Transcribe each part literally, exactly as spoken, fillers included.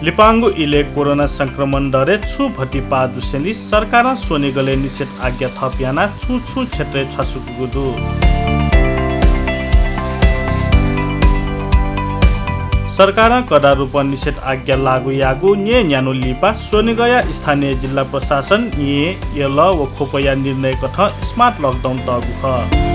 लिपांगु इलय् कोरोना संक्रमण दरय् छु भति पाः दुसेंलि सरकारं स्वनिगलय् निषेध आज्ञा थप यानाः छुं छुं क्षेत्रय् छ्वासुकूगु दु। सरकारं कडा रूपं निषेध आज्ञा लागू याःगु न्यय् न्यान्हु लिपा स्वनिगःया स्थानीय जिल्ला प्रशासन, येँ, यल व ख्वपया निर्णय कथं smart lockdown तःगु खः।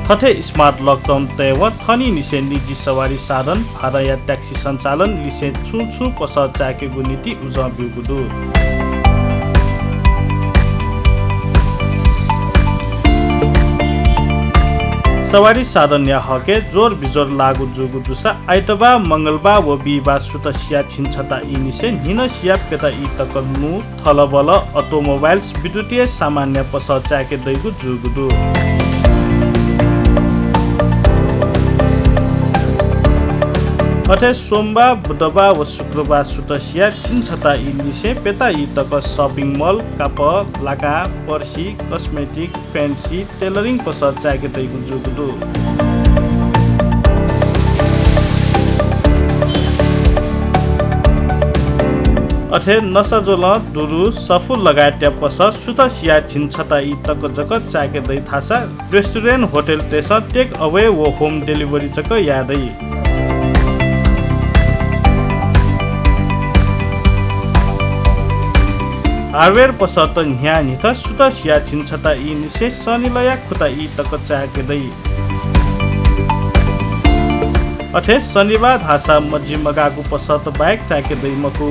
थथे smart lockdown तयेवं थनिंनिसें निजी सवारी साधन, भाडाया ट्याक्सी सञ्चालन लिसें छुं छुं पसः चाय्‌केगु नीति उजं ब्यूगु दु। सवारी साधनया हकय् ज्वर बिज्वर लाःगु जूगु दुसा आइतबाः, मंगलबाः व बिहिबाः सुथ सियाः झिंछता ई निसें न्हिनसिया प्यता ई तक लुँ, थलबल, automobiles, विद्युतीय सामानया पसः चाय्‌के दइगु जूगु दु। अथे सोमबाः, बुधबाः व शुक्रबाः सुथ सियाः झिंछता ई निसें प्यता ई तक shopping mall, कापः, लाकां, पर्सि, cosmetic, fancy, tailoring पसः चाय्‌के दइगु जूगु दु। अथे नसाज्वलं दुरु, सफू लगायतया पसः सुथ सियाः झिंछता ई तक जक चाय्‌के दइ धाःसा restaurant, होटलतय्‌सं take away व home delivery जक याये दइ। Hardware पसःत न्हियान्हिथं सुथ सियाः झिंछता ई निसें सनिलया खुता ई तक चाय्‌के दइ। अथे शनिबाः धाःसा मजिमगाःगु पसःत बाहेक चाय्‌के दइ मखु।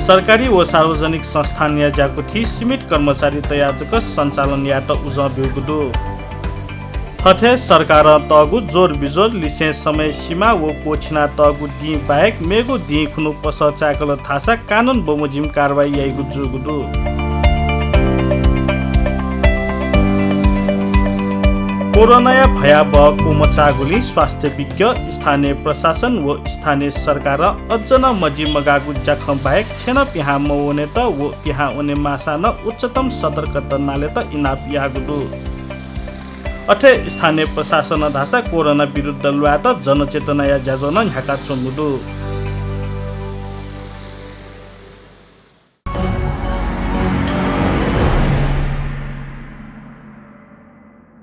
सरकारी व सार्वजनिक संस्थानया ज्याकुथि सीमित कर्मचारी तयाः जक सञ्चालन यायेत उजं ब्यूगु दु। थथे सरकारं तःगु ज्वर बिज्वर लिसें समय सीमा व क्वःछिना तःगु दिं बाहेक मेगु दिं खुन्हु पसः चाय्‌कल धाःसा कानून बमोजिम कारवाही याइगु जूगु दु। कोरोनाया भयावह क्वमचाःगुलिं स्वास्थ्य विज्ञ, स्थानीय प्रशासन व स्थानीय सरकारं अझ नं मजिमगाःगु ज्याखँ बाहेक छेँनं पिहां मवनेत व पिहां वने माःसां नं उच्चतम सतर्कता नालेत इनाप याःगु दु। अथे स्थानीय प्रशासनं धाःसा कोरोना विरुद्ध ल्वायेत जनचेतनाया ज्याझ्वः नं न्ह्याकाच्वंगु दु।